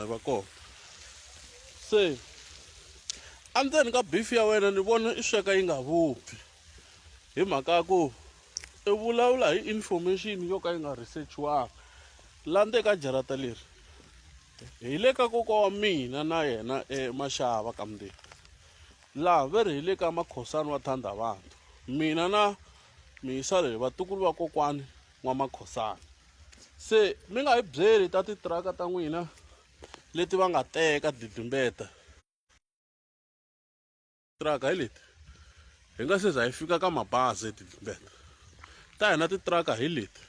yi va kona se endzeni ka beef ya wena ni vona i sweka yi nga vupfi hi mhaka ya ku i vulavula hi information yo ka yi nga research-iwanga la ndzeni ka jarata leri hi le ka kokwa wa mina na yena eMaxava ka Mndeni laha ve ri hi le ka Makhosani wa Thandavantu mina na Miyisa leyi vatukulu va kokwani N'wamakhosana se mi nga hi byeli ta titiraka ta n'wina leti va nga teka dlidlimbeta tiraka hi leti hi nga se za hi fika ka mabazi dlidlimbeta ta hina titiraka hi leti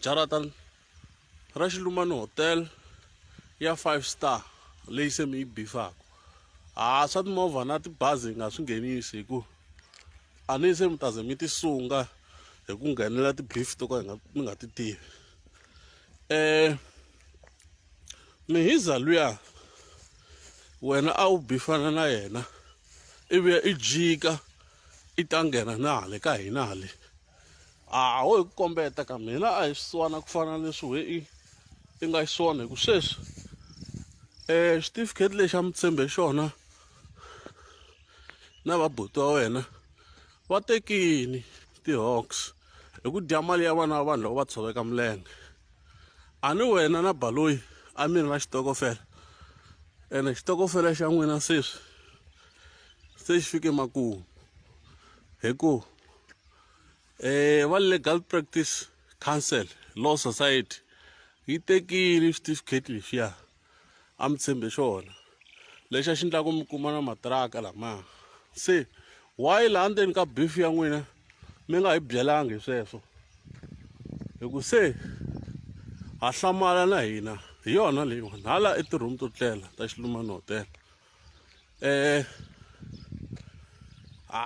jarata ra Xilumani hotel ya five star leyi se mi yi bifaka ha swa timovha na tibazi hi nga swi nghenisi hi ku a ni se mi ta ze mi ti sunga hi ku nghenela ti-beef to ka hi nga mi nga ti tivi Mihiza luya wena a wu bifana na yena ivi i jika i ta nghena na hale ka hina hale a ho hi ku kombeta ka mina a hi swisiwana ku fana na leswi we i i nga xiswona hi ku sweswi xitifiketi lexi a mi tshembe xona na vabuti wa wena va tekini ti-hawks hi ku dya mali ya vana va vanhu loko va tshoveka milenge a ni wena na baloyi a mi ri na xitokofela ene xitokofela xa n'wina sweswi se xi fike makumu hi ku va legal practice council law society yi tekile xitifiketi lexiya a mi tshembe xona lexi a xi endla ku mi kuma na matiraka lamaya se why laha ndzeni ka beef ya n'wina mi nga hi byelanga hi sweswo hi ku se ha hlamala na hina hi yona leyiwani hala i ti-room to tlela ta Xilumani hotel a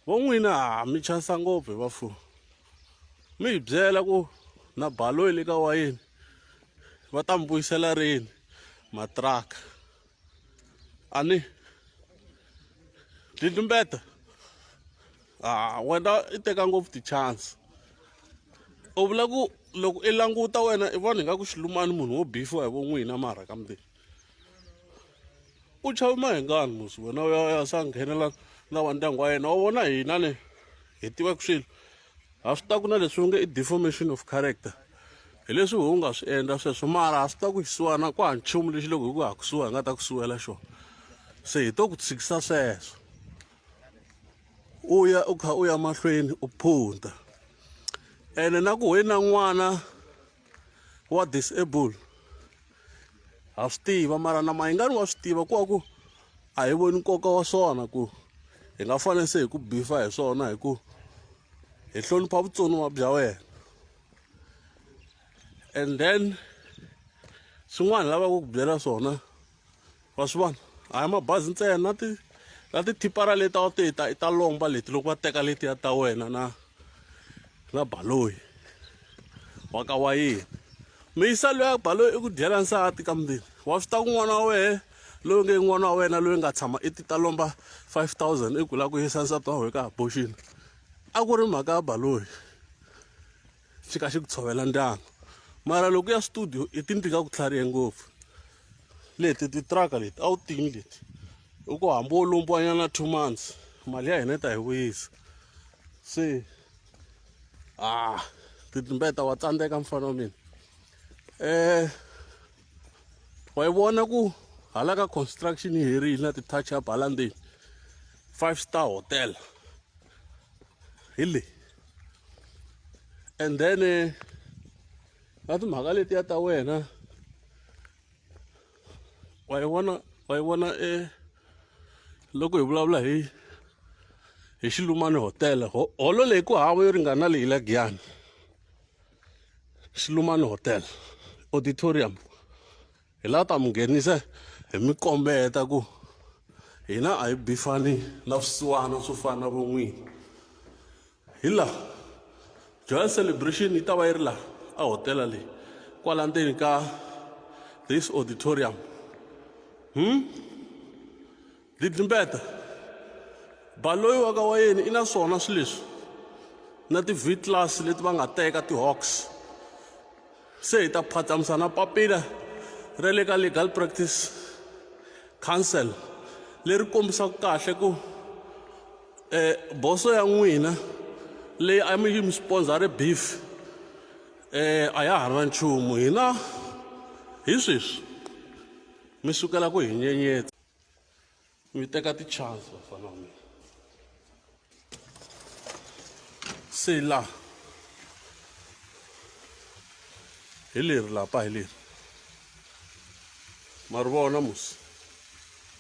vo n'wina ha mi chansa ngopfu hi vafuwi mi hi byela ku na baloyi le ka wayeni va ta mi vuyisela rini matiraka a ni dlidlimbeta a wena i teka ngopfu ti-chance u vula ku loko i languta wena i vona ingaku xilumani munhu wo bifiwa hi vo n'wina mara ka mundeni u chave mahingani musi wena u ya u ya sa nghenela na va ndyangu wa yena wa vona hina ni hi tivaka swilo ha swi ta ku na leswi nge i deformation of character hi leswi hu nga swi endla sweswo mara ha swi ta ku xisiwana ku ha nchumu lexi loko hi ku ha kusuhi hi nga ta ku suwela xona se hi to ku tshikisa sweswo u ya u kha u ya mahlweni u phunta ene na ku wena n'wana wa disable ha swi tiva mara na mayingani wa swi tiva ku wa ku a hi voni nkoka wa swona ku hi nga fanele se hi ku bifa hi swona hi ku hi hlonipha vutsoniwa bya wena and then swin'wana lavaka ku byela swona wa swi vona a hi mabazi ntsena na ti na tithipara leti a wu ti ta i ta lomba leti loko va teka letiya ta wena na na baloyi wa ka wa yena miyisa loyi baloyi i ku dyela nsati ka mundini wa swi ta ku n'wana wa wehe loyi nge n'wana wa wena loyi nga tshama i ti ta lomba 5000 i ku la ku yisa nsati wa wena ka abortion a ku ri mhaka ya baloyi xi ka xi ku tshovela ndyangu mara loko ya studio i ti nga ku tlharihe ngopfu leti titiraka leti a wu timi leti i ku hambi wo lombiwanyana 2 months mali ya hina yi ta hi vuyisa se ah titimbeta wa tsandzeka mfana wa mina wa yi vona ku hala ka construction yi herile na ti-touch up hala ndzeni five star hotel hi leyi and then na timhaka letiya ta wena wa yi vona wa yi vona loko hi vulavula hi hi Xilumani hotel holo leyi ku hava yo ringana na leyi la Giyani Xilumani hotel auditorium hi la ta mi nghenisa hi mi kombeta ku hina a hi bifani na swisiwana swo fana na vo n'wini hi laha joyous celebration yi ta va yi ri laha a hotela leyi kwala ndzeni ka this auditorium dlidlimbeta baloyi wa ka wa yena i na swona swilo leswi na ti-V class leti va nga teka ti-hawks Se hi ta phatsamisa na papila ra le ka Legal Practice Council leri kombisaka kahle ku um boso ya n'wina leyi a mi yi mi sponsor beef um a ya ha ri na nchumu hina hi sweswi mi sukela ku hi nyenyetsa mi teka ti-chance vafana va mina se la hi leri lapa hi leri ma ri vona musi.